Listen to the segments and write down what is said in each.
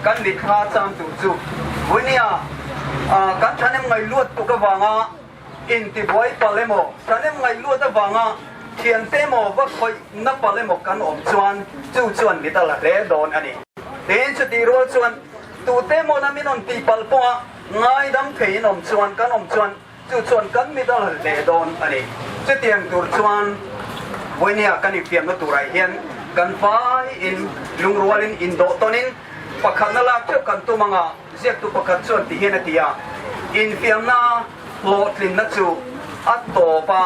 Kan mitthla cham tur chu Vuinia kan thahnem ngaih luat tuk avanga intibuai palh emaw, thahnem ngaih luat avanga thiante emaw va khawih na palh emaw kan awm chuan chu chuan mit a la hle dawn a ni. Tin, chutih rual chuan tute emaw na min rawn tih palh pawha ngaidam thei in awm chuan kan awm chuan Chu chuan kan mit a la hle dawn a ni. Chutiang tur chuan Vawinia kan infiamna turah hian kan vaiin lungrualin indawh tawnin pakhatna lak theuh kan tum anga ziaktu pakhat chuan ti hian a ti a, Infiamna hlawhtlinna chu a tawpa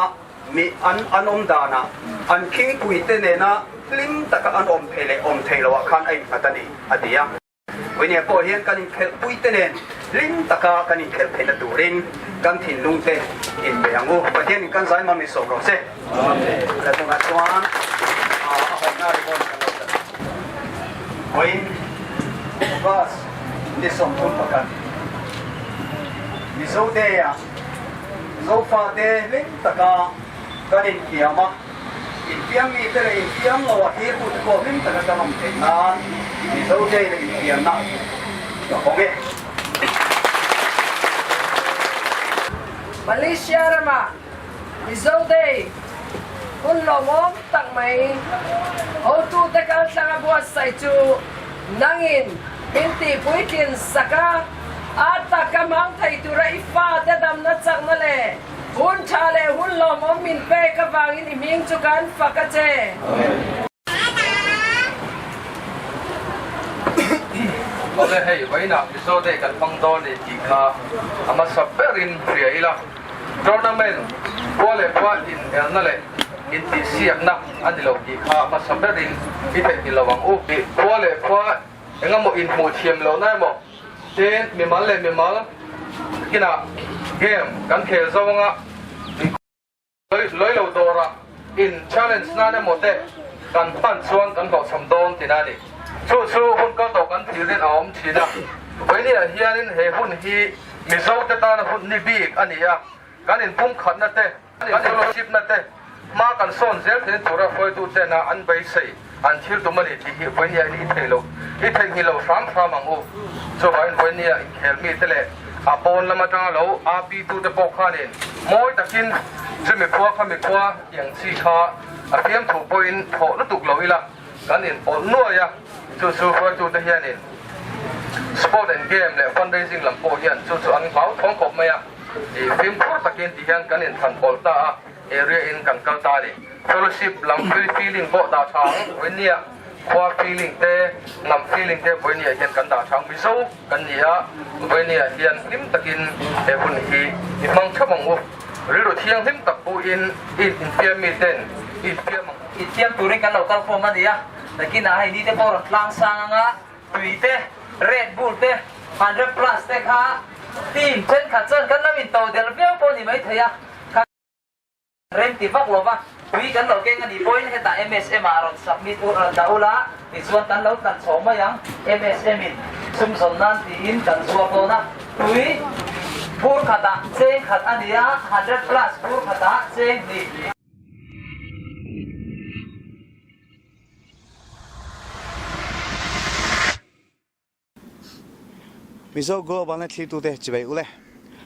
mi an an awm danah an khingpuite nena hlim taka an awm thei leh awm thei loah khan a innghat a ni, a ti a. Vawinia pawh hian kan inkhelhpui te nen hlim taka kan inkhelh theihna turin kan thinlung te inbe ang u. Pathianin kan zai mam insawm rawh se. Amen. Ka tunah chuan a hawnna ribbon kan lo dah. Vawiin August ni 31 Mizo Day-ah Zofate hlim taka kan infiam a. Infiam mite leh infiam lo a thir hmute pawh hlim taka kan awm theih nan Mizo Day leh infiamna ka hawng e. Malaysia rama Mizo Day hun lawmawm tak mai hotute kaltlang a buatsaih chu nangin min tihpuitlin sak a, a taka hmang thei tura i fate damna chakna leh Hun tha leh hun lawmawm min pek avangin i hming chu kan fak a che. Awle hei vawiinah Mizo Day kan hmang dawn ni tih kha a hmasa berin hria ila, tournament khua leh khua inelna leh intihsiakna a ni lo tih kha a hmasa berin i theihnghilh lo ang u. Khua leh khua engemaw inhmuh thiam lohna emaw Tin, mimal leh mimal kinah game kan khel zawnga lawi lo dawrah in challenge nan emaw te kan hman chuan kan hlawhchham dawn tina a ni. Chu chu hun kal tawh kan thilrin a awm thin a, vawinia hianin he hun hi Mizote tana hun ni bik a ni a, kan inpumkhatna te, Kan fellowship-na te hma kan sawn zel theihna tura hruaitutena an beisei an thil tum a ni tih hi vawinia in i theih loh i theihnghilh loh hram hram ang u. Chuvangin vawinia inkhel mite leh a pawn lam atanga lo AP-tute pawh khanin mawi takin chumi khua kha mi khua tiang chi kha a fiamthu pawhin thawh lutuk lo ila kan inpawlh nuai a, chu chu hruaitute hianin sport and game leh fundraising lam pawh hian chu chu an hlauthawng khawp mai a. I fimkhur takin ti hian kan inthan pawl ta a, area in kan kal ta a ni. Fellowship lam feeling pawh dah tha ang, vawinia khua feeling te, hnam feeling te vawinia hian kan dah tha ang. Mizo kan ni a, vawinia hian hlim takin he hun hi i hmang theuh ang u. Rilru thianghlim tak puhin i infiam mi ten i infiam ang u. Infiam turin kan lo kal khawm a ni a, nakinah hei ni te pawh rawn tlang sang ang a, Tui te, Red Bull te, 100 plus te kha team thenkhat chuan kan lo into del viau pawh a ni maithei a, kha rem ti vak lova tui kan lo keng a nih pawhin hetah MSM ah rawn submit u rawn dah ula tichuan kan lo tlan chho mai ang, MSM in sum zawn nan tiin kan zuar dawn a, tui bur khatah cheng khat a ni a, 100 plus bur khatah cheng hnih. Mizo Global na thlirtute chibai ule.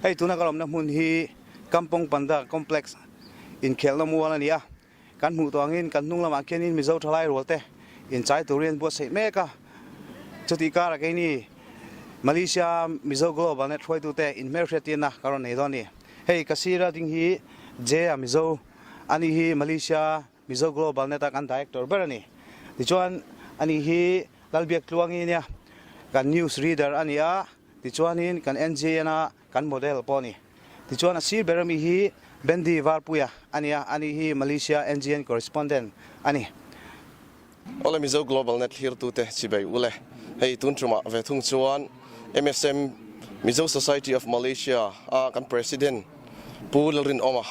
Hei tuna ka lawmna hmun hi Kampong Panda Complex inkhelhna mual a ni a. Kan hmuh tawh angin kan hnung lamah khianin Mizo thalai rual te inchai turin an buatsaih mek a. Chutih karah keini Malaysia Mizo Global net hruaitute inhmelhriattirna ka rawn nei dawn a ni. Hei ka sira ding hi J-a Mizo a ni hi Malaysia Mizo Global Net a kan Director ber a ni. Tichuan ani hi Lalbiak Tluangi nia kan News Reader a ni a, tichuanin kan NGN a kan Model pawh a ni. Tichuan a sir ber ami hi Bendy Varpuia a ni a, ani hi Malaysia NGN Correspondent a ni. Awle Mizo Global Net thlirtute chibei ule, hei tun tumah ve thung chuan MSM, Mizo Society of Malaysia, a kan President Pu Lalrinawma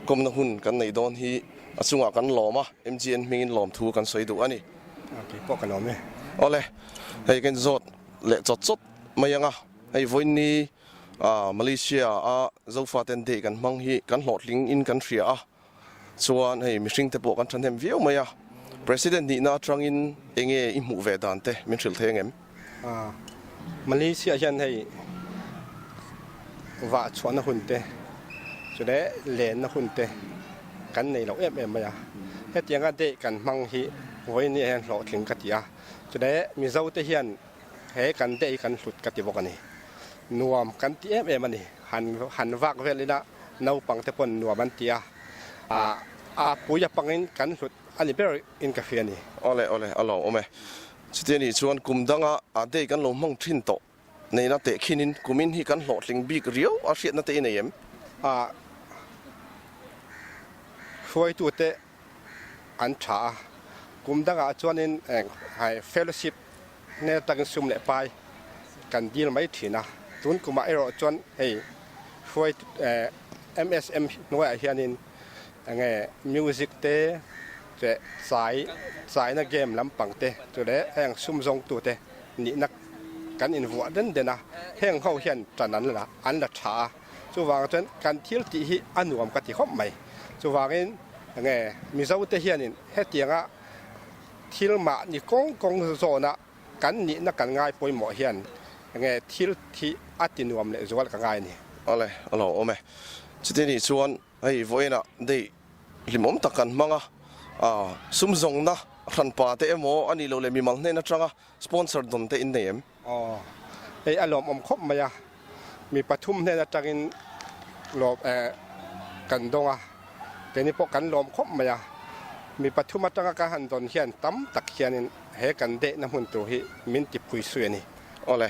kawmna hun kan nei dawn hi a chungah kan lawm a, MGN hmingin lawmthu kan sawi duh a ni. Kei pawh ka lawm e. Awle, hei kan zawt leh chawt chawt mai ang a, hei vawiinni Malaysia a Zofaten Day kan hmang hi kan hlawhtling in kan hria a, Chuan hei mihring te pawh kan thahnem viau mai a, President nihna atangin enge i hmuh ve dan te min hrilh thei angem? Malaysia hian hei vah chhuahna hun te chu leh lenna hun te kan nei lo em em mai a. Hetianga day kan hmang hi vawiin hian hlawhtling ka ti a, chu leh Mizo te hian he kan day hi kan hlut ka ti bawk a ni. Nuam kan ti em em a ni. Han han vak vel ila naupang te pawn nuam an ti a, a pui a pangin kan hlut a ni ber in ka hria a ni. Awle awle a lawm awm e. Chuti a nih chuan kum danga a day kan lo hmang thin tawh neihna tehkhinin kumin hi kan hlawhtling bik riau a hriatna te i nei em? A hruaitute an tha a, kum dangah chuanin eng fellowship hnen atangin sum leh pai kan dil mai thin a, tun kumah erawh chuan hei hruai MSM hnuaiah hianin enge music te leh chai chaina game lampang te chu leh heng sum zawngtu te nihna kan invuah den den a, heng ho hian tan an la an la tha a, chuvang chuan kan thil tih hi a nuam ka ti khawp mai. Chuvangin enge Mizo te hianin hetianga thil mahni kawng kawng zawna kan nihna kan ngai pawimawh hian enge thil thi a ti nuam leh zual ka ngai a ni. Awle, a lo awm e. Chuti nih chuan hei vawiinah dei hlimawm tak kan hmang a, sum zawngna hranpa te emaw a nih loh leh mimal hnen atanga sponsor dawn te in nei em? Aw, hei a lawmawm khawp mai a, mi pathum hnen atangin lawm eh kan dawng a, keini pawh kan lawm khawp mai a, mi pathum atanga kan han dawn hian tam tak hianin he kan dehna hmun tur hi min ti phui sui a ni. Awle,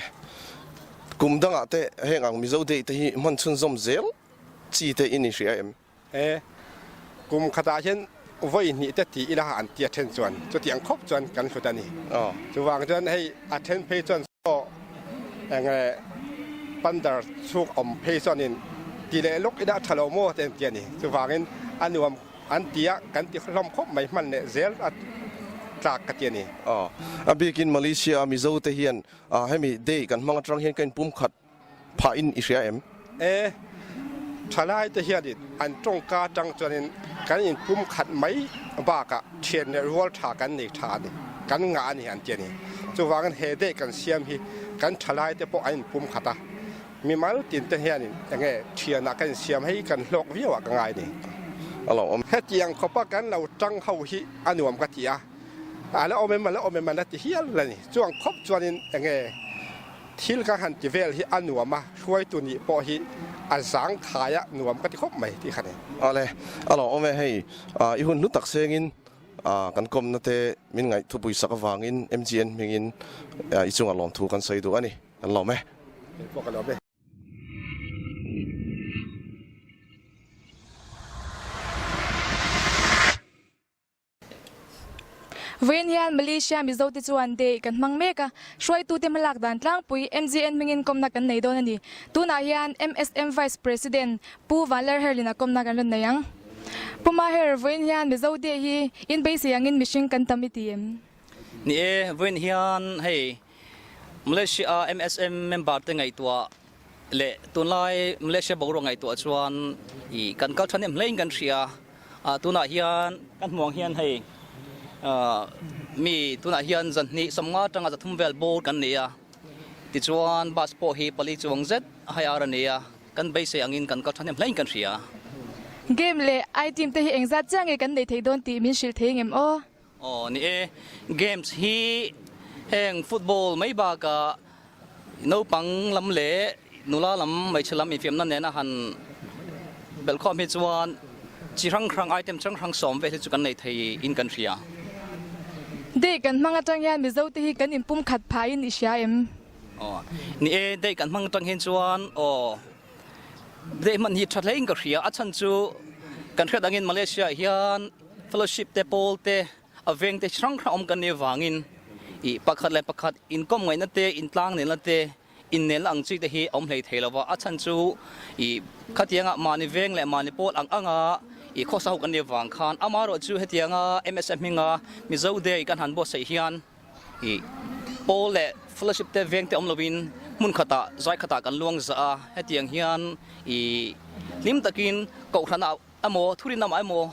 kum dangah te heng ang Mizo Day te hi hman chhunzawm zel chi te i ni hria em? E, kum khatah hian vawi hnih te ti ila an ti a then chuan chutiang khawp chuan kan hlut a ni. Chuvang chuan hei a then phei chuan saw enge pandar chhung awm phei chuanin ti leh lawk ila a tha lo maw te an ti a ni. Chuvangin a nuam an ti a, kan ti hlawm khawp mai hman leh zel a tlak ka ti a ni. A bikin Malaysia a Mizo te hian hemi day kan hmang atang hian ka inpum khat phah in i hria em? E, thalai te hianin an tawngka atang chuanin kan inpum khat mai bakah thian leh rual tha kan nei tha a ni, kan ngah a ni an ti a ni. Chuvangin he day kan siam hi kan thalai te pawh an inpum khat a, mimal tin te hianin enge thianah kan insiam hei kan hlawk viau ah ka ngai a ni. A lo awm. Hetiang khawpa kan lo tang ho hi a nuam ka ti a, a la awm em a la awm em an la ti hial a ni. Chuang khawp chuanin enge Thil ka han ti vel hi a nuam a, hruaitu nih pawh hi a zang thai a nuam ka ti khawp mai tih kha ni. Awle, a lo awm e hei, i hun hlu tak sengin kan kawmna te min ngaih thupui sak avangin MGN hmingin i chungah lawmthu kan sawi duh a ni, kan lawm e. Kei pawh ka lawm e. Vawiin hian Malaysia Mizo te chuan day kan hmang mek a, hruaitute hmalak dan tlangpui MGN hmingin kawmna kan nei dawn a ni. Tunah hian MSM Vice President Pu Vanlerherlina kawmna kan rawn nei ang. Pu Maher, vawiin hian Mizo Day hi in beisei angin mihring kan tam i ti em? Ni e, vawiin hian hei Malaysia MSM member te ngaihtuah leh tunlai Malaysia boruak ngaihtuah chuan ih kan kal thahnem hlein kan hria. Ah tunah hian kan hmuh ang hian hei ah mi tunah hian zanhnih sawmnga atanga zathum vel bawr kan nei a tichuan bus pawh hi pali chuang zet a hai ar a nei a kan beisei angin kan kal thahnem hlein kan hria. Game leh I team te hi engzat chiah nge kan nei thei dawn tih min hrilh thei ngem aw? Aw ni e, games hi heng football mai bakah Naupang lam leh nula lam hmeichhe lam infiamna nena han belhkhawm hi chuan chi hrang hrang item hrang hrang sawm vel hi chu kan nei thei in kan hria. Day kan hmang atang hian Mizo te hi kan inpum khat phah in i hria em? Aw ni e, day kan hmang atang hian chuan aw day hman hi tha hle in ka hria. A chhan chu kan hriat angin Malaysia ah hian fellowship te pawl te A vengte hrang hrang awm kan nih avangin ih pakhat leh pakhat inkawm ngaihna te, intlang nelna te, innelna ang chi te hi a awm hlei thei lo va. A chhan chu ih khatianga mahni veng leh mahni pawl ang anga ih khawsa ho kan nih avang khan amaherawh chu hetianga MSF hminga Mizo Day kan han buatsaih hian ih pawl leh fellowship te veng te awm lovin hmun khatah zai khatah kan luang zah a. Hetiang hian ih hlim takin kohhranah emaw thurin lamah emaw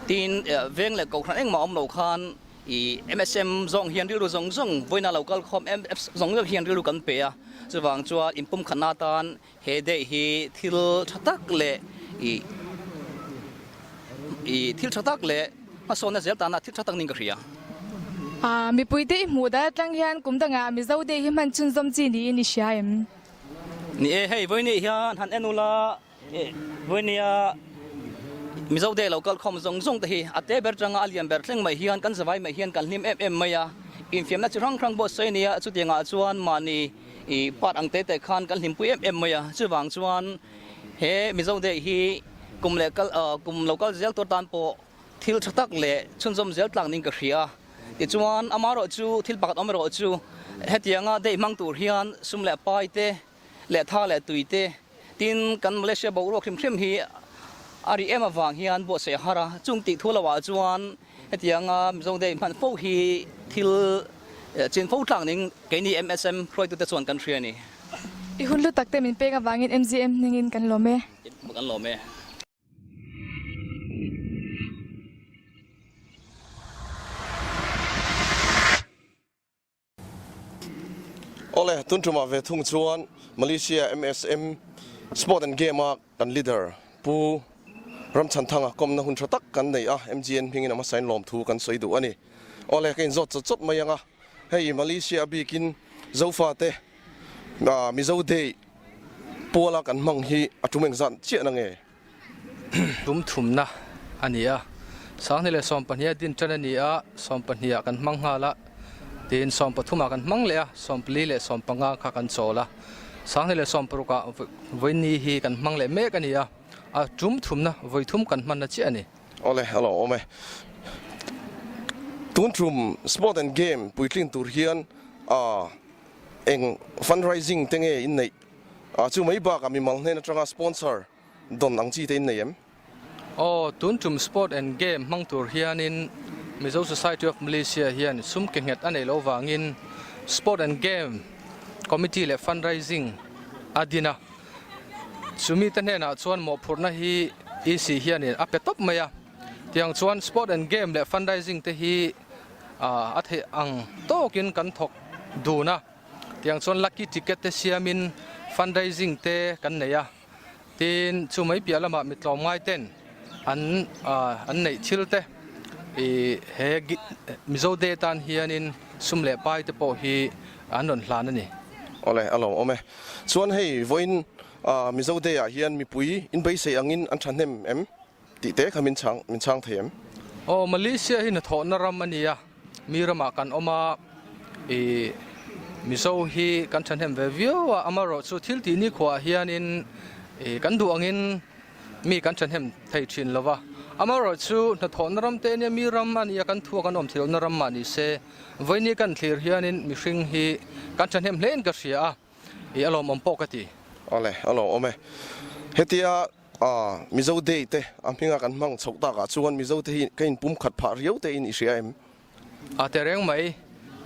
tin veng leh kohhran engmah awm lo khan I MSM zawng hian rilru zawng zawng vawiina lo kal khawm MF zawng zawng hian rilru kan pe a, chuvang chuan inpumkhatna atan he day hi thil tha tak leh i i thil tha tak leh hmasawnna zel tana thil tha tak niin ka hria. Ah, mipuite i hmuh dan atang hian kum dangah Mizo Day hi hman chhunzawm chi niin i hria em? Ni e, hei vawiin hian han en ula Vawinia Mizo Day lo kal khawm zawng zawng te hi a te ber tanga a lian ber thleng mai hian kan zavai mai hian kan hlim em em mai a, infiamna chi hrang hrang pawh sawi a nia, chutiangah chuan mahni ih part ang te te khan kan hlimpui em em mai a, chuvang chuan he Mizo Day hi kum leh kal kum lo kal zel tur tan pawh thil tha tak leh chhunzawm zel tlak niin ka hria a, tichuan amaherawh chu thil pakhat awm erawh chu hetianga day hmang tur hian sum leh pai te leh tha leh tui te tin kan Malaysia boruak hrim hrim hi a ri em avang hian buatsaih a har a, chung tih thu lohah chuan hetianga Mizo Day hman fo hi thil chin fo tlak ning keini MSM hruaitute chuan kan hria a ni. I hun hlu tak te min peng avangin MZM hningin kan lawm e. Kan lawm e. Awle, tun tumah ve thung chuan Malaysia MSM Sport and Game a kan leader Pu Ramchhanthanga kawmna hun tha tak kan nei a, MGN hmingin a hmasain lawmthu kan sawi duh a ni. Awle, ka inzawt chawt chawt mai ang a, hei Malaysia a bikin Zofate Mizo Day puala kan hmang hi a tum engzat chiah na nge? Tum thumna a ni a, Sanghni leh sawmpahniha din tan a ni a, sawmpahniha kan hmang nghal a, tiin sawmpathumah kan hmang leh a, sawmpali leh sawmpanga kha kan chawl a, Sanghni leh sawmparukah vawiini hi kan hmang leh mek a ni a, a tum thumna vawithum kan hmanna chiah a ni. Awle, a lo awm e. Tun tum Sport and Game puitlin tur hian eng fundraising te nge in neih? Chu mai bakah mimal hnen atanga sponsor dawn ang chi te in nei em? Aw, tun tum Sport and Game hmang tur hianin Mizo Society of Malaysia hian sum ke nghet a neih loh vangin Sport and Game Committee leh Fundraising a din a. Chumi te hnenah chuan mawhphurhna hi EC hianin a pe tawp mai a. Tiang chuan Sport and Game leh Fundraising te hi a theih ang tawkin kan thawk dun a. Tiang chuan lucky ticket te siamin fundraising te kan nei a, tin chu mai piah lamah mi tlawmngai ten an an neih thil te ih he Mizo Day tan hianin sum leh pai te pawh hi an rawn hlan a ni. Awle, a lawmawm e. Chuan hei vawiin Mizo Day ah hian mipui inbeisei angin an thahnem em tih te kha min chhang min chhang thei em? Aw, Malaysia hi hnathawhna ram a ni a, mi ramah kan awm a, ih Mizo hi kan thahnem ve viau a, amaherawh chu thil tih nikhuaah hianin ih kan duh angin mi kan thahnem thei thin lo va, amaherawh chu hnathawhna ram te ania mi ram a nia kan thua kan awm theihlohna ram mah ni se, vawiini kan thlir hianin mihring hi kan thahnem hlein ka hria a, ih a lawmawm pawh ka ti. Awle, a lawmawm e. Hetia Mizo Day te a hminga kan hmang chhoh takah chuan Mizo te hi ka inpum khat phah riau te in i hria em? A tehreng mai,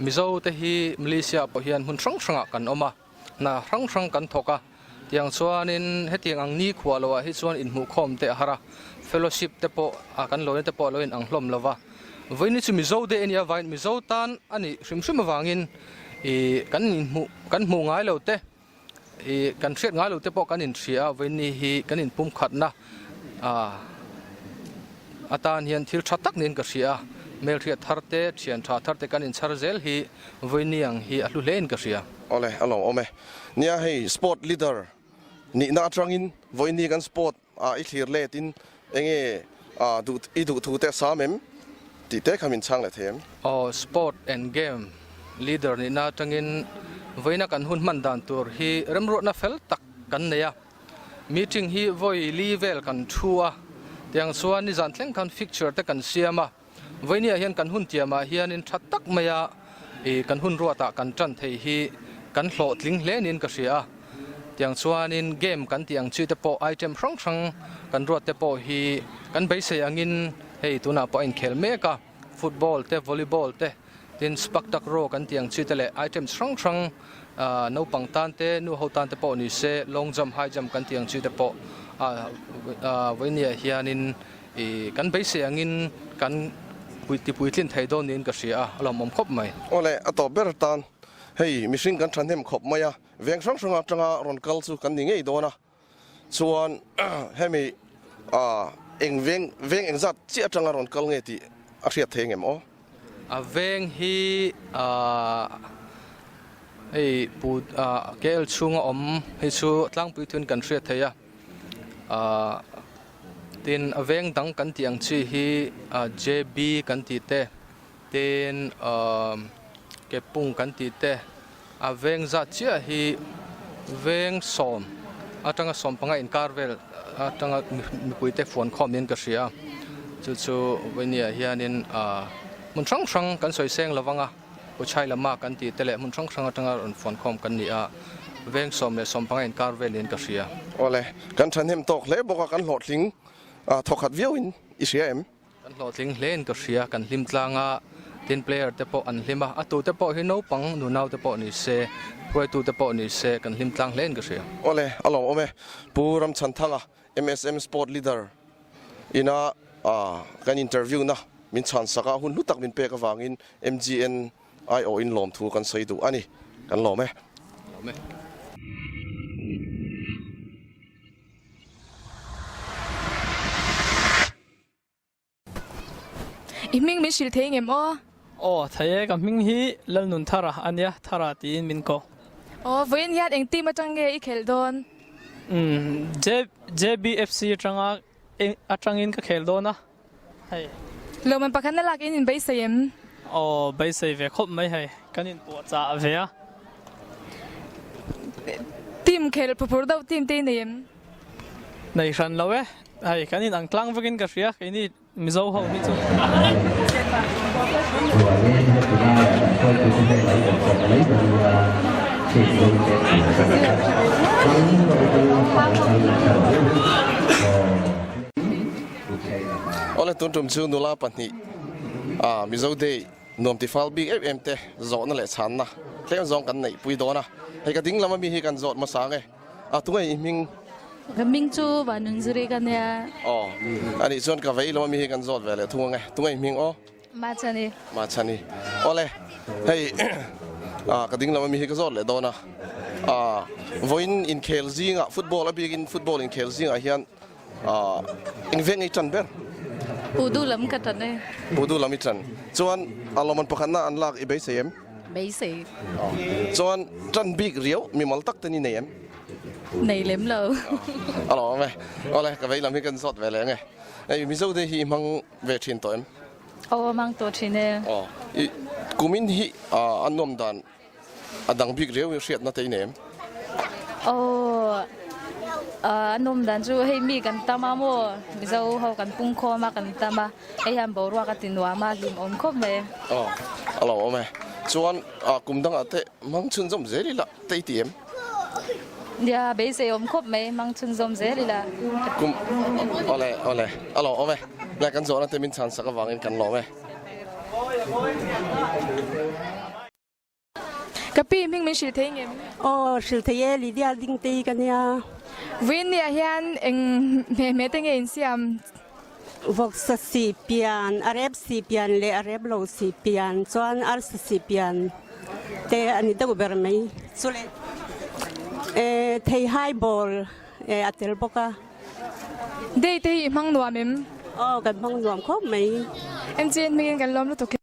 Mizo te hi Malaysia pawh hian hmun hrang hrangah kan awm a, hna hrang hrang kan thawk a, tiang chuanin hetiang ang ni khuah loah hi chuan inhmuhkhawm te a har a, fellowship te pawh a kan lawina te pawh a lo inang hlawm lo va. Vawiin chu Mizo Day a nih avangin Mizo tan a nih hrim hrim avangin ih kan inhmuh kan hmuh ngai lo te, I kan hriat ngai lo te pawh kan inhria a, vawiin ni hi kan inpumkhatna atan hian thil tha tak niin ka hria a, hmelhriat thar te, thian tha thar te kan inchhar zel hi vawiin ni ang hi a hlu hlein ka hria. Awle, a lawmawm e. Nia hei sport leader nihna atangin vawiin ni kan sport ah i thlir let in enge duh i duh thu te a sam em tih te kha min chhang leh thei em? Aw, sport and game leader nihna atangin vawiina kan hun hman dan tur hi remruatna fel tak kan nei a, meeting hi vawi li vel kan thu a, tiang chuan nizan thleng khan fixture te kan siam a. Vawinia hian kan hun tiamah hianin tha tak maia ih kan hun ruatah kan tan thei hi kan hlawhtling hle niin ka hria a. Tiang chuanin game kan tih ang chi te pawh item hrang hrang kan ruat te pawh hi kan beisei angin hei tunah pawh a inkhel mek a, football te, volleyball te, tin spak takraw kan tih ang chi te leh items hrang hrang naupang tan te, nu ho tan te pawh ni se long jump, high jump kan tih ang chi te pawh vawinia hianin I kan beisei angin kan pui tipuitlin thei dawn niin ka hria a, a lawmawm khawp mai. Awle, a tawp ber tan hei mihring kan thahnem khawp mai a, veng hrang hrang atanga rawn kal chu kan ni ngei dawn a, chuan hemi eng veng veng engzat chiah atanga rawn kal nge tih a hriat thei engem aw? A veng hi hei pu KL chhunga awm hi chu tlangpui thuin kan hriat thei a, Tin, a veng dang kan tih ang chi hi JB kan tih te, tin Kepung kan tih te, a veng zat chiah hi veng sawm atanga 15 inkar vel atanga mipuite fuan khawm niin ka hria a. Chu chu Vawiniah hianin hmun hrang hrang kan sawi seng lo vang a. Uchhai lama kan tih te leh hmun hrang hrang atanga rawn fuan khawm kan ni a, veng 10 15 inkar vel niin ka hria. Awle, kan thahnem tawk hle bawk a, kan hlawhtling thawkhat viauin i hria em? Kan hlawhtling hlein ka hria, kan hlim tlang a, tin player te pawh an hlim a, a tute pawh hi naupang nunau te pawh ni se, hruaitu te pawh ni se, kan hlim tlang hlein ka hria. Awle, a lawmawm e, Pu Ramchhanthanga, MSM Sport Leader ina kan interview na min chhan sak a, hun hlu tak min pek avangin MGN aiawhin lawmthu kan sawi duh a ni. Kan lawm e. Lawm e. I hming min hrilh thei ngem aw? Aw, thei e, ka hming hi Lalnun Thara a nia, Thara tiin min ko. Aw, vawiin hian eng team atang nge i khelh dawn? Umm, JBFC atanga atangin ka khel dawn a, hei. Lawmman pakhat na lak in in beisei em? Aw, beisei ve khawp mai hei, kan inpuahchah ve a. Team khelh phuphur deuh team te i nei em? Nei hran lo e, hei kan in ang tlang vekin ka hria keini Mizo ho hi chu. Awle tun tum chu nula pahnih Mizo Day Nuam ti fal bik em em te zawhna leh chhanna tlem zawng kan neih pui dawn a, hei ka ding lam ami hi kan zawt hmasa ang e, a tunge i hming? Ka hming chu Vanunzuri ka nia. Aw, anih chuan ka vei lam ami hi kan zawt ve leh thung ang e, tunge i hming aw? Machhani. Machhani, awle hei ka ding lam ami hi ka zawt leh dawn a, vawiin inkhel zingah football a bikin football inkhel zingah hian Eng veng i ṭan ber? Pudu lam ka ṭan e. Pudu lam i ṭan. Chuan a lawmman pakhatna an lak i beisei em? Beisei. Chuan ṭan bik riau mimal tak ten i nei em? Nei lem lo. A lawm e. Awle, ka vei lam hi kan zawt ve leh ang e. Hei Mizo te hi i hmang ve ṭhin tawh em? Aw, hmang tawh ṭhin e. Aw, i kumin hi a nuam dan A dang bik riau in hriatna te i nei em? Aw, a nawm dan chu hei mi kan tam a maw, Mizo ho kan pung khawm a kan tam a, hei hian boruak a ti nuam a, hlimawm khawp mai. Aw, a lo awm e. Chuan kum dangah te hmang chhunzawm zel ila te i ti em? Nia, beisei awm khawp mai, hmang chhunzawm zel ila. Kum, awle, awle, a lo awm e. Nia, kan zawhna te min chhan sak avangin kan lawm e. Ka pi hming min hrilh thei ngem? Aw, hrilh thei e, Lydia Dingtei ka nia. Vawiinniah hian eng hmehhmeh te nge in siam? Vawksa sih pian, a rep sih pian leh a rep lo sih pian chuan arsa sih pian te a ni deuh ber mai. Chu leh theihai ball a tel bawk a. Day te hi i hmang nuam em? Aw, kan hmang nuam khawp mai. MGN hmingin kan lawm lutuk e.